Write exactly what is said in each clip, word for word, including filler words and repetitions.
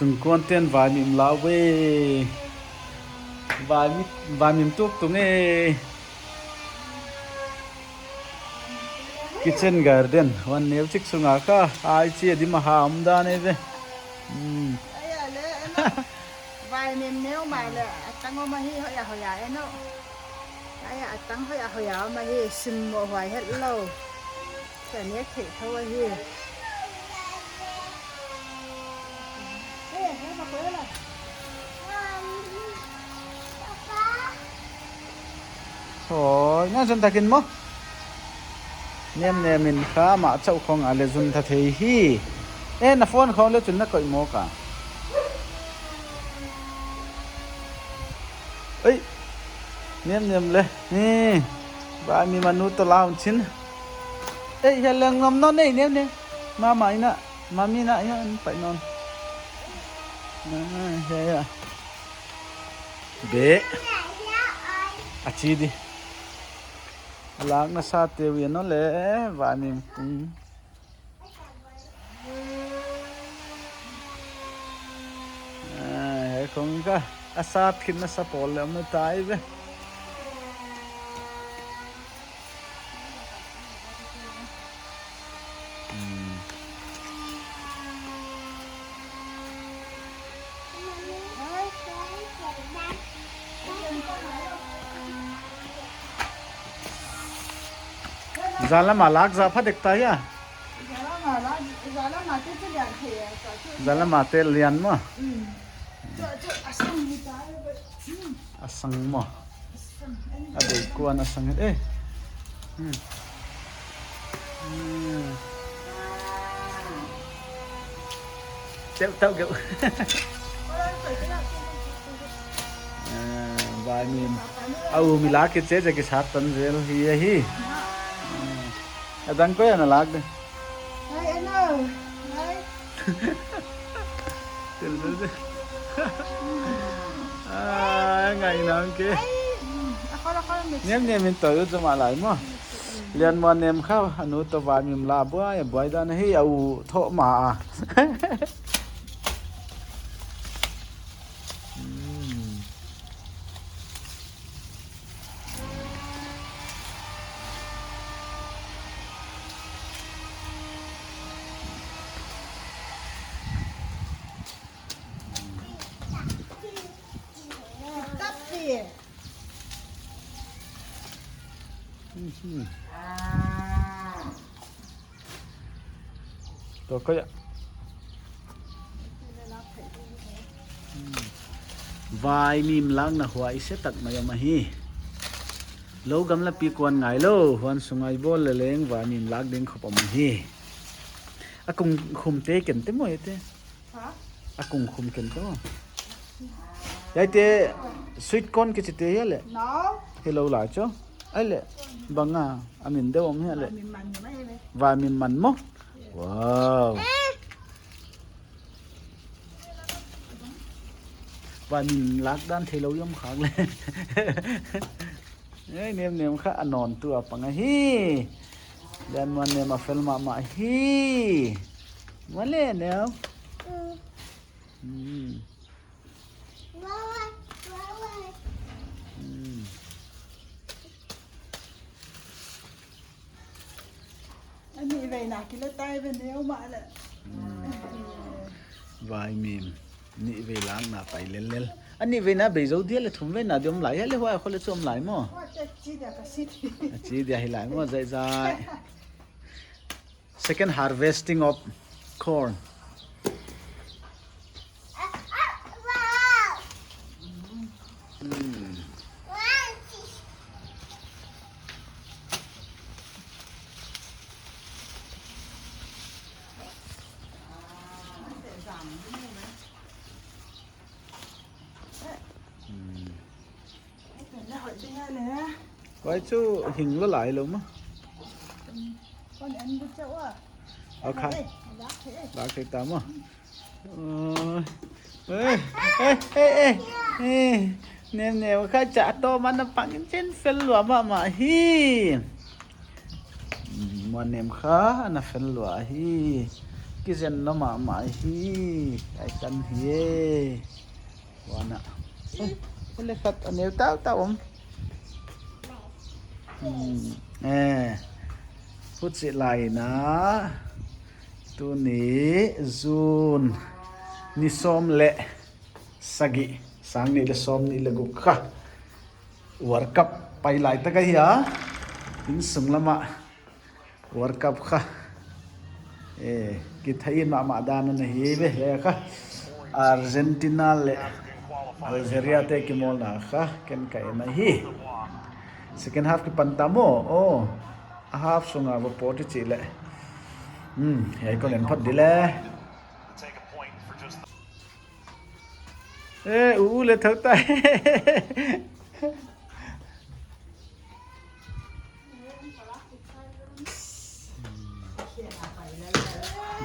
Tungkuan ten vaimim la ve. Vaimim, vaimim tuk tung e. Kitchen garden, van neu chik sunga kha, ai chi a dim a ha om dan e ve. Hmm. Ai a le, eno. Vaimim neu mah le, a tang om ahi, hoih a hoih a, eno. Ai a, a tang hoih a hoih a om ahi, sim mo huai het lou. Ka nek theih tho ahi. Hoi, na zun takin maw. Nemnem in kha mah chauh khong a le zun ta thei hi. Eh, na phone khong le chun na koih maw ka. Ei, nemnem le. Ni, vaimim a nu toh la un chin. Ei, hiai leng ngam nawn nei, Nemnem. Mama ina, mami ina, ina, pai nawn. Ah, hiai, hiai. Be. A chi di. A lakna sa te wi no le, vaimim tung. Ah, hiai khong kha, a sat khin na sa pawl le om ta i ve. Hmm. Zan lam a lak zah pha dek ta hia. Zan lam a te lian maw. Hmm. A sang maw. A bei kuan a sang e. Hmm. Hmm. Teuh teuh geuh. Ah, vaimim. A u mi la ki che che ki sat tan zel hi ahi. Hmm. A dang koi ana lak de. Hai, ano. Hai. Tel zel zel. Ah, ngai nang ke. Ai, mm, a kol, a kol mix. Nemnem in toh u zom a lai maw. Lianmuannem kha, a nu toh vaimim la buai, buai dan hi a u thoh ma a. Mm. Mhm. Toh koi a. Hmm. Vaimim lakna huai se tak mai om ahi. Lou gamlapi kuan ngai lou, huan sunga i bawl leleng vaimim lak ding khop om ahi. A kung khum te ken te maw e te. Ha? A kung khum ken te maw. Hiai te sweet corn kichi te hia le. No. Hello la cho. Ai le. Bang a, a min deuh om hia le. Vaimim man maw e le. Vaimim man maw. Wow. Vaimim lak dan theilou i om khak le. Ei, Nemnem kha a nawn tu a pang ahi. Lianmuannem a fel mahmah hi. Maw le, Neu. Mm. Mm. Mm. A nih veina ki le tai ve neu mah le. Mm. Vaimim. Nih vei lakna pai lellel. A nih veina bei zou dia le thum veina di om lai hia le huai a khol le chu om lai maw. Huai te chi dia ka si ti. A chi dia hi lai maw zai zai. Second harvesting of corn. Hmm. Hmm. Huai chu hing lou lai lou maw. Kon en bu chau a. Okay. Lak thei ta maw. Oi. Eh, eh, eh, eh, eh. Nemnem kha cha to man a pang in chen fel lua mahmah hi. Hmm, Muannem kha ana fel lua hi. Zen na mahmah hi, ai kan hi e. Wana. Eh, ule khat a neu tau tau om. Hmm, eh. Huchi lai na. Tuni June ni sawm leh sagih, sang nih leh sawmnih leh guk kha. World Cup pai lai tak ahi a. Innsung lam ah World Cup kha. Eh, kithei in mahmah dan ana hi ve, eh, kha. Argentina leh Algeria te kimawlna kha, ken ka en ahi. Second half kipan ta maw. Oh, a half sung a va pawt i chih leh. Hmm, hiai kon en phot di leh. Eh, u leh thou ta.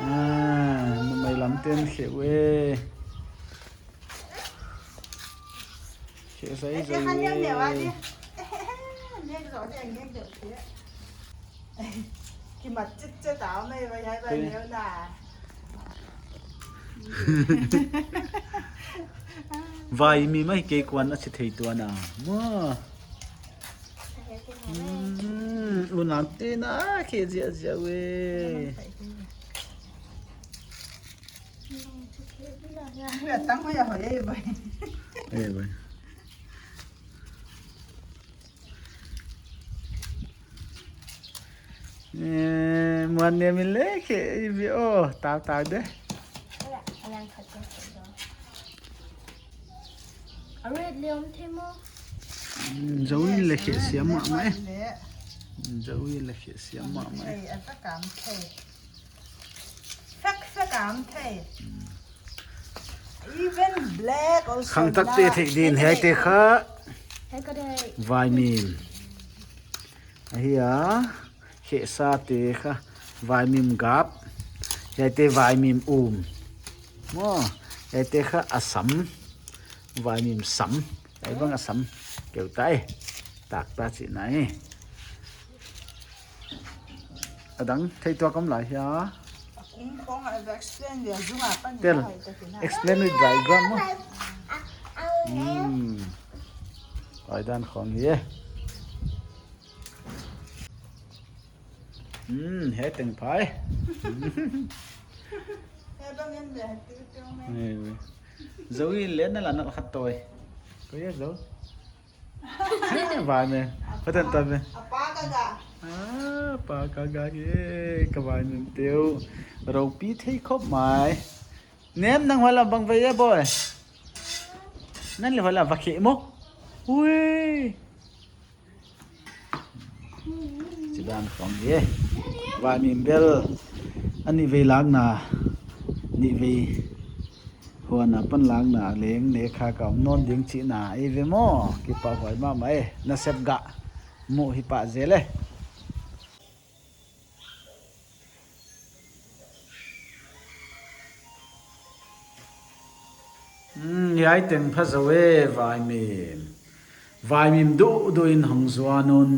Ah, numei lam ten kheu e. Kheu zai zai e. Kimat chitchet a om e, vai hai vai neu na. Vaimim ahi kei kuan a chi thei tuan a. Maw. Hmm, unau te na kheu ziahziah e. Tang hoi a hoi e, vai. Eh, vai. Eh, muan ne mi le kheu i vi o, tau tau de. A red leh om thei maw? Mm, Zoe leh kheu siam mahmah e. Mm, Zoe leh kheu siam mahmah e. Thei, a ta kam thei. Fek fek a om thei. Even black also. Khangthak te na thei din, hiai te kha. Hiai ka dei. Vaimim. Ahi a, kheusa te kha. Vaimim gap. Hiai te vaimim um. Maw, hiai te kha a sam. Vaimim sam. Hiai bang a sam. Keu ta e. Tak ta chihna e. A dang thei tuak om lai hia. Tel. Explain with diagram maw. Hmm. Ai dan khong hi e. Hmm, hiai teng phai. Zoe leh na la na khat toi. Ko ya Zoe. Vaimim. Patan ta me. A pa ka ga. Ah, pa ka ga e, ka vaimim teu. Ropi thei khop mai. Nem nang huai lam bang vai e boy. Nang leh huai lam va kheu maw. Ui. Chidan khong e. Vaimim bel. A nih vei lakna. Nih vei. Huan apan lakna leng ne kha ka om nawn ding chihna e ve maw. Kipahhuai mahmah e. Nasep gah. Muh hi pah zel e. Hmm, hiai teng pha zaw e, vaimim. Vaimim duhduh in hong zuan un.